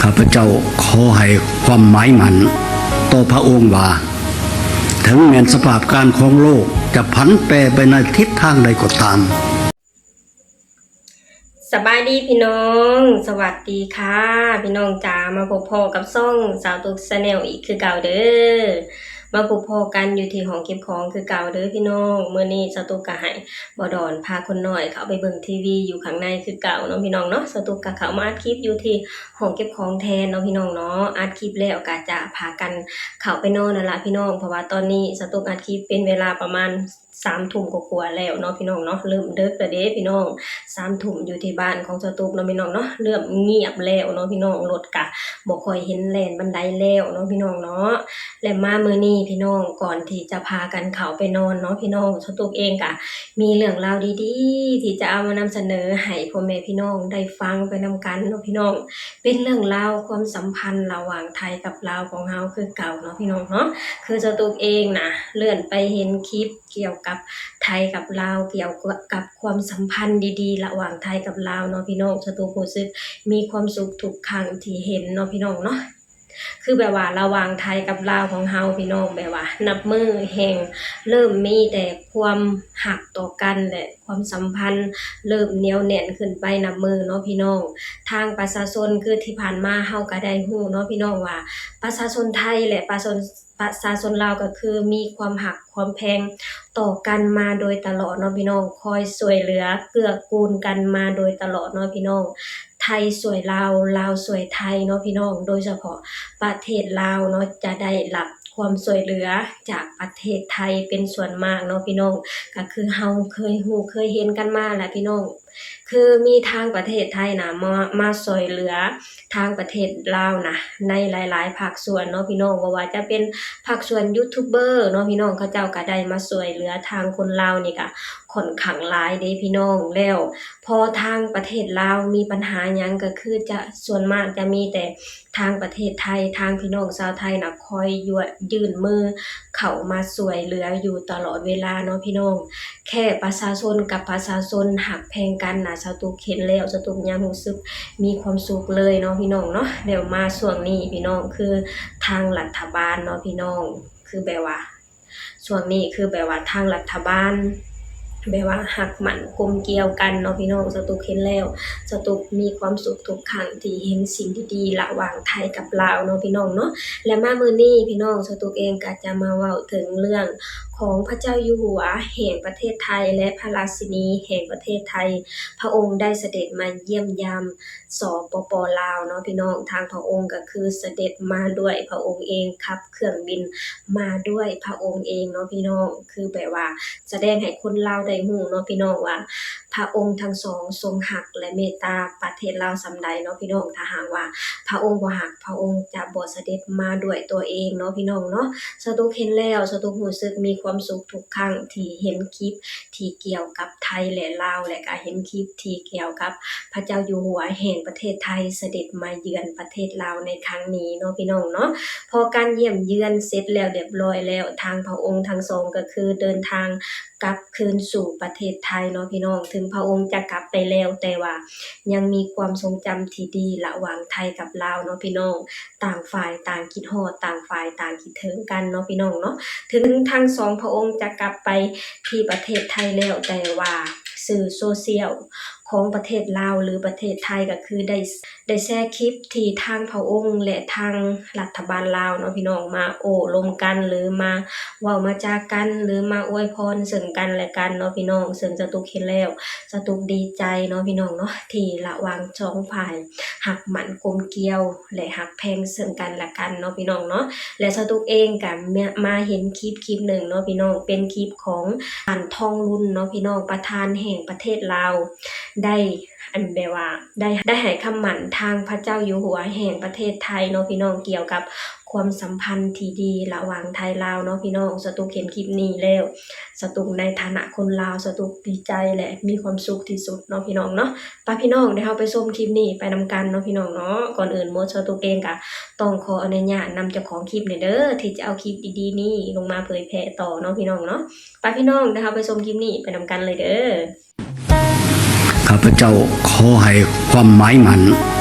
ຂ້າພະເຈົ້າຂໍໃຫ້ຄວາມໝາຍໝັ້ນຕໍ່ພະອົງວ່າ ເຖິງແມ່ນສະພາບການຂອງໂລກຈະຜັນແປໄປໃນທິດທາງໃດກໍຕາມ. ສະບາຍດີພີ່ນ້ອງ ສະຫວັດດີຄ່ະພີ່ນ້ອງຈ໋າ ມາພົບພໍ້ກັບຊ່ອງສາວຕຸກ Channel ອີກຄືເກົ່າເດີ. ມາພົບພໍ້ກັນຢູ່ທີ່ຫ້ອງເກັບຂອງຄືເກົ່າເດີພີ່ນ້ອງ. ມື້ນີ້ສາວຕຸກກະໃຫ້ບໍ່ດອນພາຄົນນ້ອຍເຂົ້າໄປເບິ່ງທີວີຢູ່ຂ້າງໃນຄືເກົ່າເນາະພີ່ນ້ອງເນາະ. ສາວຕຸກກະເຂົ້າມາອັດຄລິບຢູ່ທີ່ຫ້ອງເກັບຂອງແທນເນາະພີ່ນ້ອງເນາະ. ອັດຄລິບແລ້ວກະຈະພາກັນເຂົ້າໄປນອນນັ້ນລະພີ່ນ້ອງ ເພາະວ່າຕອນນີ້ສາວຕຸກອັດຄລິບເປັນເວລາປະມານ ສາມທຸ່ມກວ່າໆແລ້ວເນາະພີ່ນ້ອງເນາະ. ເລີ່ມເດິກແລ້ວເດ້ພີ່ນ້ອງ ສາມທຸ່ມຢູ່ທີ່ບ້ານຂອງສາວຕຸກເນາະພີ່ນ້ອງເນາະ. ເລີ່ມງຽບແລ້ວເນາະພີ່ນ້ອງ ລົດກະບໍ່ຄ່ອຍເຫັນແລ່ນປານໃດແລ້ວເນາະພີ່ນ້ອງເນາະ. ແລະມາມື້ນີ້ພີ່ນ້ອງ ກ່ອນທີ່ຈະພາກັນເຂົ້າໄປນອນເນາະພີ່ນ້ອງ ສາວຕຸກເອງກະມີເລື່ອງລາວດີໆ ທີ່ຈະເອົາມານຳສະເໜີໃຫ້ພໍ່ແມ່ພີ່ນ້ອງໄດ້ຟັງໄປນຳກັນເນາະພີ່ນ້ອງ. ເປັນເລື່ອງລາວຄວາມສຳພັນລະຫວ່າງໄທກັບລາວຂອງເຮົາຄືເກົ່າເນາະພີ່ນ້ອງເນາະ. ຄືສາວຕຸກເອງນະ ເລື່ອນໄປເຫັນຄລິບ ກ່ຽວກັບໄທກັບລາວ ກ່ຽວກັບຄວາມສຳພັນດີໆລະຫວ່າງໄທກັບລາວເນາະພີ່ນ້ອງ. ສາວຕຸກຮູ້ສຶກມີຄວາມສຸກທຸກຄັ້ງທີ່ເຫັນເນາະພີ່ນ້ອງເນາະ. ຄືແບບວ່າລະຫວ່າງໄທກັບລາວຂອງເຮົາພີ່ນ້ອງ ແບບວ່ານັບມື້ແຮ່ງເລີ່ມມີແຕ່ຄວາມຮັກຕໍ່ກັນ ແລະ ຄວາມສຳພັນເລີ່ມໜຽວແໜ້ນຂຶ້ນໄປນັບມື້ເນາະພີ່ນ້ອງ. ທາງປະຊາຊົນ ຄືທີ່ຜ່ານມາເຮົາກະໄດ້ຮູ້ເນາະພີ່ນ້ອງວ່າ ປະຊາຊົນໄທ ແລະ ປະຊາຊົນ ປະຊາຊົນລາວກະຄືມີຄວາມຮັກຄວາມແພງຕໍ່ກັນມາໂດຍຕະຫຼອດເນາະພີ່ນ້ອງ ຄອຍຊ່ວຍເຫຼືອເກື້ອກູນກັນມາໂດຍຕະຫຼອດເນາະພີ່ນ້ອງ. ໄທຊ່ວຍລາວ ລາວຊ່ວຍໄທເນາະພີ່ນ້ອງ. ໂດຍສະເພາະປະເທດລາວເນາະ ຈະໄດ້ຮັບຄວາມຊ່ວຍເຫຼືອຈາກປະເທດໄທເປັນສ່ວນມາກເນາະພີ່ນ້ອງ. ກະຄືເຮົາເຄີຍຮູ້ເຄີຍເຫັນກັນມາແຫຼະພີ່ນ້ອງ ຄືມີທາງປະເທດໄທນະ ມາ ມາຊ່ວຍເຫຼືອທາງປະເທດລາວນະ ໃນຫຼາຍໆພາກສ່ວນເນາະພີ່ນ້ອງ. ບໍ່ວ່າຈະເປັນພາກສ່ວນຢູທູບເບີເນາະພີ່ນ້ອງ ເຂົາເຈົ້າກະໄດ້ມາຊ່ວຍເຫຼືອທາງຄົນລາວນີ້ກະຂ້ອນຂ້າງຫຼາຍເດ້ພີ່ນ້ອງ. ແລ້ວພໍທາງປະເທດລາວມີບັນຫາຫຍັງ ກະຄືຈະ ສ່ວນມາກຈະມີແຕ່ທາງປະເທດໄທ ທາງພີ່ນ້ອງຊາວໄທນະ ຄອຍຍວນ ຍື່ນມືເຂົ້າມາຊ່ວຍເຫຼືອຢູ່ຕະຫຼອດເວລາເນາະພີ່ນ້ອງ. ແຄ່ປະຊາຊົນກັບປະຊາຊົນຮັກແພງກັນນະ ສາວຕຸກເຫັນແລ້ວ ສາວຕຸກຍັງຮູ້ສຶກມີຄວາມສຸກເລີຍເນາະພີ່ນ້ອງເນາະ. ແລ້ວມາຊ່ວງນີ້ພີ່ນ້ອງ ຄືທາງລັດຖະບານເນາະພີ່ນ້ອງ ຄືແບບວ່າ ຊ່ວງນີ້ຄືແບບວ່າທາງລັດຖະບານ ແບບວ່າຮັກໝັ້ນກົມກຽວກັນເນາະພີ່ນ້ອງ. ສາວຕຸກເຫັນແລ້ວ ສາວຕຸກມີຄວາມສຸກທຸກຄັ້ງທີ່ເຫັນສິ່ງດີໆລະຫວ່າງໄທກັບລາວເນາະພີ່ນ້ອງເນາະ. ແລະມາມື້ນີ້ພີ່ນ້ອງ ສາວຕຸກເອງກະຈະມາເວົ້າເຖິງເລື່ອງຂອງພະເຈົ້າຢູ່ຫົວແຫ່ງປະເທດໄທ ແລະ ພະລາຊິນີແຫ່ງປະເທດໄທ ພະອົງໄດ້ສະເດັດມາຢ້ຽມຢາມ ສປປ ລາວເນາະພີ່ນ້ອງ. ທາງພະອົງກະຄືສະເດັດມາດ້ວຍພະອົງເອງ ຂັບເຄື່ອງບິນມາດ້ວຍພະອົງເອງເນາະພີ່ນ້ອງ. ຄືແບບວ່າສະແດງໃຫ້ຄົນລາວໄດ້ຮູ້ເນາະພີ່ນ້ອງວ່າ ພະອົງທັງສອງຊົງຮັກ ແລະ ເມດຕາປະເທດລາວສ່ຳໃດເນາະພີ່ນ້ອງ. ຖ້າຫາກວ່າພະອົງບໍ່ຮັກ ພະອົງຈະບໍ່ສະເດັດມາດ້ວຍຕົວເອງເນາະພີ່ນ້ອງເນາະ. ສາວຕຸກເຫັນແລ້ວ ສາວຕຸກຮູ້ສຶກມີຄວາມສຸກທຸກຄັ້ງທີ່ເຫັນຄລິບ ທີ່ກ່ຽວກັບໄທ ແລະ ລາວ ແລະ ກະເຫັນຄລິບທີ່ກ່ຽວກັບພະເຈົ້າຢູ່ຫົວແຫ່ງປະເທດໄທສະເດັດມາເຢືອນປະເທດລາວໃນຄັ້ງນີ້ເນາະພີ່ນ້ອງເນາະ. ພໍການຢ້ຽມເຢືອນເສັດແລ້ວລຽບລ້ອຍແລ້ວ ທາງພະອົງທັງສອງກະຄືເດີນທາງກັບຄືນສູ່ປະເທດໄທເນາະພີ່ນ້ອງ. ເຖິງພະອົງຈະກັບໄປແລ້ວ ແຕ່ວ່າຍັງມີຄວາມຊົງຈຳທີ່ດີລະຫວ່າງໄທກັບລາວເນາະພີ່ນ້ອງ. ຕ່າງຝ່າຍຕ່າງຄິດຮອດ ຕ່າງຝ່າຍຕ່າງຄິດເຖິງກັນເນາະພີ່ນ້ອງເນາະ. ເຖິງທັງສອງພະອົງຈະກັບໄປທີ່ປະເທດໄທແລ້ວ ແຕ່ວ່າສື່ໂຊຊຽວຂອງປະເທດລາວ ຫຼື ປະເທດໄທ ກະຄືໄດ້ ໄດ້ແຊຄລິບທີ່ທາງພະອົງ ແລະ ທາງລັດຖະບານລາວເນາະພີ່ນ້ອງ ມາໂອ້ລົມກັນ ຫຼື ມາເວົ້າມາຈາກັນ ຫຼື ມາອວຍພອນເຊິ່ງກັນແລະກັນເນາະພີ່ນ້ອງ. ເຊິ່ງສາວຕຸກເຫັນແລ້ວ ສາວຕຸກດີໃຈເນາະພີ່ນ້ອງເນາະ ທີ່ລະຫວ່າງສອງຝ່າຍ ຮັກໝັ້ນກົມກຽວ ແລະ ຮັກແພງເຊິ່ງກັນແລະກັນເນາະພີ່ນ້ອງເນາະ. ແລະ ສາວຕຸກເອງກະມາ ມາເຫັນຄລິບ ຄລິບໜຶ່ງເນາະພີ່ນ້ອງ ເປັນຄລິບຂອງທ່ານ ທອງລຸນ ເນາະພີ່ນ້ອງ ປະທານແຫ່ງປະເທດລາວ ໄດ້ ອັນ ແບບວ່າ ໄດ້ ໄດ້ໃຫ້ຄຳໝັ້ນທາງພະເຈົ້າຢູ່ຫົວແຫ່ງປະເທດໄທເນາະພີ່ນ້ອງ ກ່ຽວກັບຄວາມສຳພັນທີ່ດີລະຫວ່າງໄທລາວເນາະພີ່ນ້ອງ. ສາວຕຸກເຫັນຄລິບນີ້ແລ້ວ ສາວຕຸກໃນຖານະຄົນລາວ ສາວຕຸກດີໃຈ ແລະ ມີຄວາມສຸກທີ່ສຸດເນາະພີ່ນ້ອງເນາະ. ປະພີ່ນ້ອງ ດຽວເຮົາໄປຊົມຄລິບນີ້ໄປນຳກັນເນາະພີ່ນ້ອງເນາະ. ກ່ອນອື່ນໝົດ ສາວຕຸກເອງກະຕ້ອງຂໍອະນຸຍາດນຳເຈົ້າຂອງຄລິບນີ້ເດີ ທີ່ຈະເອົາຄລິບດີໆນີ້ລົງມາເຜີຍແຜ່ຕໍ່ເນາະພີ່ນ້ອງເນາະ. ປະພີ່ນ້ອງ ດຽວເຮົາໄປຊົມຄລິບນີ້ໄປນຳກັນເລີຍເດີ. ຂ້າພະເຈົ້າຂໍໃຫ້ຄວາມໝາຍໝັ້ນ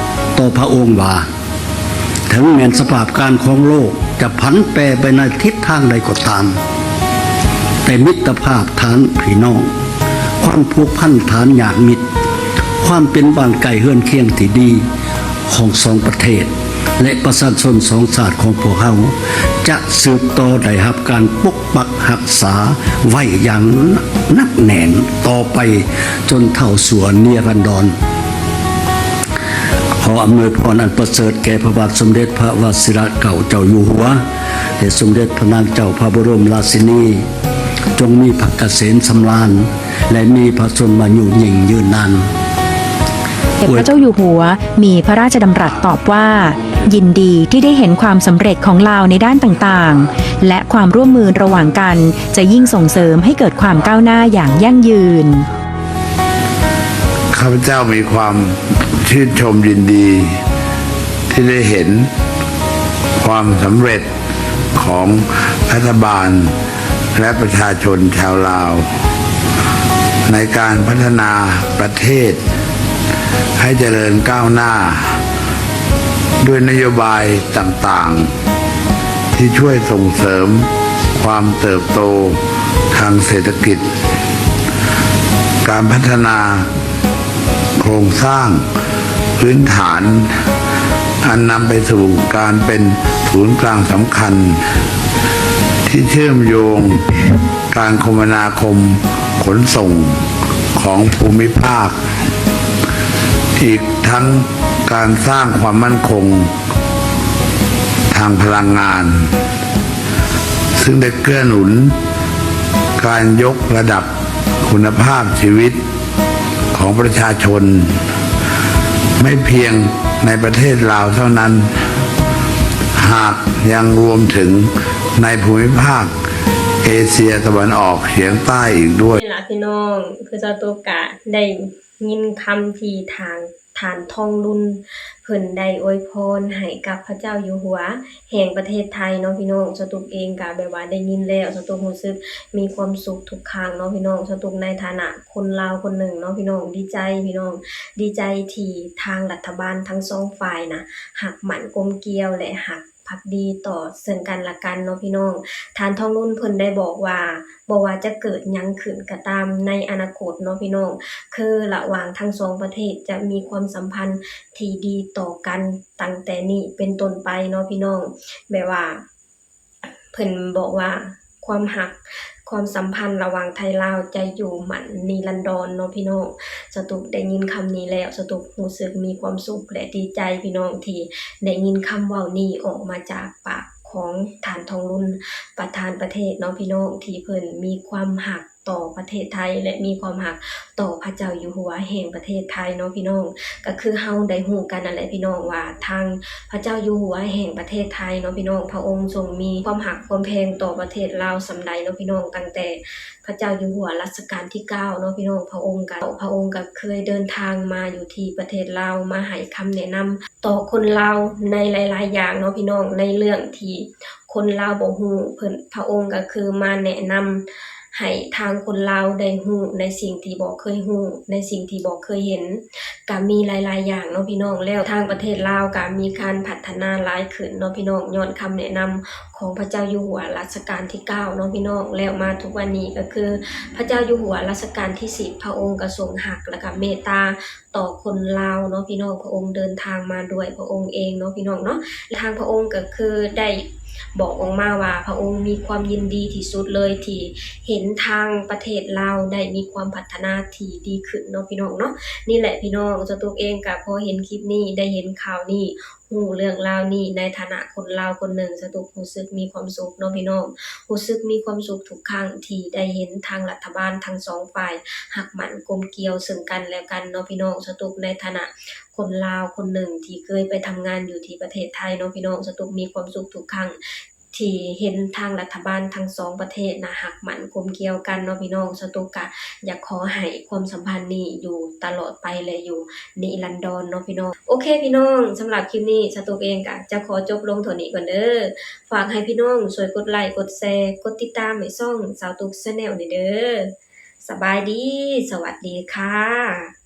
ຕໍ່ພະອົງວ່າ ເຖິງແມ່ນສະພາບການຂອງໂລກຈະຜັນແປໄປໃນທິດທາງໃດກໍຕາມ, ແຕ່ມິດຕະພາບທາງພີ່ນ້ອງ, ຄວາມຜູກພັນທາງຍາດມິດ, ຄວາມເປັນບ້ານໃກ້ເຮືອນຄຽງທີ່ດີຂອງສອງປະເທດ ແລະ ປະຊາຊົນສອງຊາດຂອງພວກເຮົາ ຈະສືບຕໍ່ໄດ້ຮັບການປົກປັກຮັກສາໄວ້ຢ່າງໜັກແໜ້ນຕໍ່ໄປຈົນເທົ່າຊົ່ວນິລັນດອນ. ຂໍອຳນວຍພອນອັນປະເສີດແກ່ພະບາດສົມເດັດພະວະຊິລະເກົ້າເຈົ້າຢູ່ຫົວ ແລະ ສົມເດັດພະນາງເຈົ້າພະບໍລົມລາຊິນີ ຈົ່ງມີພະກະເສນສຳລານ ແລະ ມີພະຊົນມາຍຸຍິ່ງຍືນນານ. ພະເຈົ້າຢູ່ຫົວມີພະລາຊະດຳລັດຕອບວ່າ ຍິນດີທີ່ໄດ້ເຫັນຄວາມສຳເລັດຂອງລາວໃນດ້ານຕ່າງໆ ແລະ ຄວາມຮ່ວມມືລະຫວ່າງກັນຈະຍິ່ງສົ່ງເສີມໃຫ້ເກີດຄວາມກ້າວໜ້າຢ່າງຢັ້ງຢືນ. ຂ້າພະເຈົ້າມີຄວາມຊື່ນຊົມຍິນດີທີ່ໄດ້ເຫັນຄວາມສຳເລັດຂອງລັດຖະບານ ແລະ ປະຊາຊົນຊາວລາວ ໃນການພັດທະນາປະເທດໃຫ້ຈະເລີນກ້າວໜ້າ ດ້ວຍນະໂຍບາຍຕ່າງໆ ທີ່ຊ່ວຍສົ່ງເສີມຄວາມເຕີບໂຕທາງເສດຖະກິດ, ການພັດທະນາໂຄງສ້າງພື້ນຖານ ອັນນຳໄປສູ່ການເປັນສູນກາງສຳຄັນ ທີ່ເຊື່ອມໂຍງການຄົມມະນາຄົມຂົນສົ່ງຂອງພູມິພາກ, ອີກທັງການສ້າງຄວາມໝັ້ນຄົງທາງພະລັງງານ ຊຶ່ງໄດ້ເກື້ອໜູນການຍົກລະດັບຄຸນນະພາບຊີວິດ ຂອງປະຊາຊົນ ໄມ່ພຽງໃນປະເທດລາວເທົ່ານັ້ນ, ຫາກຍັງລວມເຖິງໃນພູມິພາກເອເຊຍຕາເວັນອອກສຽງໃຕ້ອີກດ້ວຍ. ນີ້ລະພີ່ນ້ອງ, ຄືສາວຕຸກກະໄດ້ຍິນຄຳທີ່ທາງ ທ່ານ ທອງລຸນ ເພິ່ນໄດ້ອວຍພອນໃຫ້ກັບພະເຈົ້າຢູ່ຫົວແຫ່ງປະເທດໄທເນາະພີ່ນ້ອງ. ສາວຕຸກເອງກະແບບວ່າໄດ້ຍິນແລ້ວ ສາວຕຸກຮູ້ສຶກມີຄວາມສຸກທຸກຄັ້ງເນາະພີ່ນ້ອງ. ສາວຕຸກໃນຖານະຄົນລາວຄົນໜຶ່ງເນາະພີ່ນ້ອງ ດີໃຈພີ່ນ້ອງ, ດີໃຈທີ່ທາງລັດຖະບານທັງສອງຝ່າຍນະ ຮັກໝັ້ນກົມກຽວ ແລະ ຮັກ ພັກດີຕໍ່ເຊິ່ງກັນແລະກັນເນາະພີ່ນ້ອງ. ທ່ານທອງລຸນເພິ່ນໄດ້ບອກວ່າ ບໍ່ວ່າຈະເກີດຫຍັງຂຶ້ນກໍຕາມໃນອະນາຄົດເນາະພີ່ນ້ອງ, ຄືລະຫວ່າງທັງສອງປະເທດຈະມີຄວາມສຳພັນທີ່ດີຕໍ່ກັນຕັ້ງແຕ່ນີ້ເປັນຕົ້ນໄປເນາະພີ່ນ້ອງ. ແບບວ່າ ເພິ່ນບອກວ່າ ຄວາມຮັກ ຄວາມສຳພັນລະຫວ່າງໄທລາວຈະຢູ່ໝັ້ນນິລັນດອນເນາະພີ່ນ້ອງ. ສາວຕຸກໄດ້ຍິນຄຳນີ້ແລ້ວ ສາວຕຸກຮູ້ສຶກມີຄວາມສຸກ ແລະ ດີໃຈພີ່ນ້ອງ ທີ່ໄດ້ຍິນຄຳເວົ້ານີ້ອອກມາຈາກປາກຂອງທ່ານທອງລຸນ ປະທານປະເທດເນາະພີ່ນ້ອງ ທີ່ເພິ່ນມີຄວາມຮັກຕໍ່ປະເທດໄທ ແລະ ມີຄວາມຮັກຕໍ່ພະເຈົ້າຢູ່ຫົວແຫ່ງປະເທດໄທເນາະພີ່ນ້ອງ. ກໍຄືເຮົາໄດ້ຮູ້ກັນນັ້ນແຫຼະພີ່ນ້ອງ ວ່າທາງພະເຈົ້າຢູ່ຫົວແຫ່ງປະເທດໄທເນາະພີ່ນ້ອງ ພະອົງຊົງມີຄວາມຮັກຄວາມແພງຕໍ່ປະເທດລາວສ່ຳໃດເນາະພີ່ນ້ອງ. ຕັ້ງແຕ່ພະເຈົ້າຢູ່ຫົວລັດຊະການທີເກົ້າເນາະພີ່ນ້ອງ ພະອົງກະ ພະອົງກະເຄີຍເດີນທາງມາຢູ່ທີ່ປະເທດລາວ ມາໃຫ້ຄຳແນະນຳຕໍ່ຄົນລາວໃນຫຼາຍໆຢ່າງເນາະພີ່ນ້ອງ. ໃນເລື່ອງທີ່ຄົນລາວບໍ່ຮູ້ ເພິ່ນ ພະອົງກະຄືມາແນະນຳ ໃຫ້ທາງຄົນລາວໄດ້ຮູ້ໃນສິ່ງທີ່ບໍ່ເຄີຍຮູ້ ໃນສິ່ງທີ່ບໍ່ເຄີຍເຫັນ ກະມີຫຼາຍໆຢ່າງເນາະພີ່ນ້ອງ. ແລ້ວທາງປະເທດລາວກະມີການພັດທະນາຫຼາຍຂຶ້ນເນາະພີ່ນ້ອງ ຍ້ອນຄຳແນະນຳຂອງພະເຈົ້າຢູ່ຫົວລັດຊະການທີເກົ້າເນາະພີ່ນ້ອງ. ແລ້ວມາທຸກວັນນີ້ກະຄືພະເຈົ້າຢູ່ຫົວລັດຊະການທີສິບ ພະອົງກະຊົງຮັກ ແລະ ກະເມດຕາ ຕໍ່ຄົນລາວເນາະພີ່ນ້ອງ. ພະອົງເດີນທາງມາດ້ວຍພະອົງເອງເນາະພີ່ນ້ອງເນາະ. ທາງພະອົງກໍຄືໄດ້ບອກອອກມາວ່າ ພະອົງມີຄວາມຍິນດີທີ່ສຸດເລີຍ ທີ່ເຫັນທາງປະເທດລາວໄດ້ມີຄວາມພັດທະນາທີ່ດີຂຶ້ນເນາະພີ່ນ້ອງເນາະ. ນີ້ແຫຼະພີ່ນ້ອງ ສາວຕຸກເອງກໍພໍເຫັນຄລິບນີ້ ໄດ້ເຫັນຂ່າວນີ້ ຮູ້ເລື່ອງລາວນີ້ ໃນຖານະຄົນລາວຄົນໜຶ່ງ ສາວຕຸກຮູ້ສຶກມີຄວາມສຸກເນາະພີ່ນ້ອງ. ຮູ້ສຶກມີຄວາມສຸກທຸກຄັ້ງທີ່ໄດ້ເຫັນທາງລັດຖະບານທັງສອງຝ່າຍຮັກໝັ້ນກົມກຽວເຊິ່ງກັນແລະກັນເນາະພີ່ນ້ອງ. ສາວຕຸກໃນຖານະຄົນລາວຄົນໜຶ່ງທີ່ເຄີຍໄປທຳງານຢູ່ທີ່ປະເທດໄທເນາະພີ່ນ້ອງ ສາວຕຸກມີຄວາມສຸກທຸກຄັ້ງທີ່ເຫັນທາງລັດຖະບານທັງສອງປະເທດນະ ຮັກໝັ້ນກົມກຽວກັນເນາະພີ່ນ້ອງ. ສາວຕຸກກະຢາກຂໍໃຫ້ຄວາມສຳພັນນີ້ຢູ່ຕະຫຼອດໄປ ແລະ ຢູ່ ນິລັນດອນເນາະພີ່ນ້ອງ. ໂອເຄພີ່ນ້ອງ ສຳລັບຄລິບນີ້ ສາວຕຸກເອງກະຈະຂໍຈົບລົງເທົ່ານີ້ກ່ອນເດີ. ຝາກໃຫ້ພີ່ນ້ອງຊ່ວຍກົດໄລ ກົດແຊ ກົດຕິດຕາມໃຫ້ຊ່ອງສາວຕຸກ Channel ແດ່ເດີ. ສະບາຍດີ ສະຫວັດດີຄ່ະ.